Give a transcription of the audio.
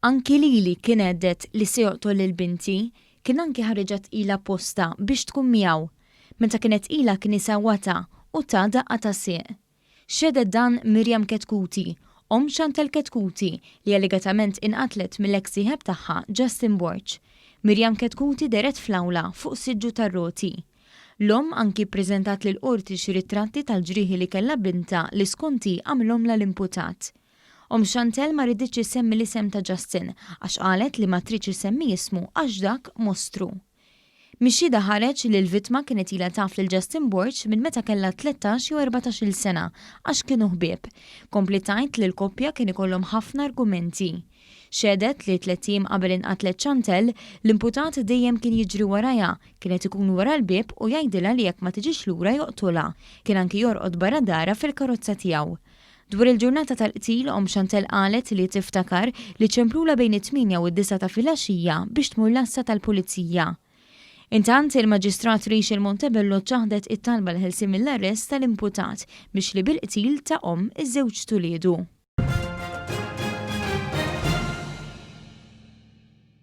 Anki lili kien hedded li se joqtol lil binti, kien anki ħariġha tqila apposta biex tkun miegħu. Meta kienet tqila kien isawwatha u ta daqqa ta' sieq. Xehdet dan Miriam Chetcuti, omm Chantelle Chetcuti li allegatament inqatlet mill-eks sieħeb tagħha Justin Borg. Miriam Chetcuti dehret fl-awla fuq siġġu tar-roti. L-omm anki ppreżentat lill-Qorti xi ritratti tal-ġrieħi li kellha bintha li skont hi għamilhomlha l-imputat. Omm Chantelle ma riditx issemmi l-isem ta' Justin għax qalet li ma tridx issemmi ismu għax dak mostru. Mix-xhieda ħareġ li l-vittma kienet ilha taf lil Justin Borg minn meta kellha 13 jew 14-il sena għax kienu ħbieb. Kompliet tgħid li l-koppja kien ikollhom ħafna argumenti. Xehdet li tlett ijiem qabel inqatlet Chantelle, l-imputat dejjem kien jiġri warajha, kien qed ikun wara l-bieb u jgħidilha li jekk ma tiġix lura joqtolha. Kien anki jorqod barra darha fil-karozza tiegħu. Dwar il-ġurnata tal-qtil, omm Chantelle qalet li tiftakar li ċemplulha bejn it-tmienja u d-disgħa ta' filgħaxija biex tmur l-għassa tal-pulizija. Intant, il-Maġistrat Rachel Montebello ċaħdet it-talba għall-ħelsien mill-arrest tal-imputat mixli bil-qtil ta' omm iż-żewġt uliedu.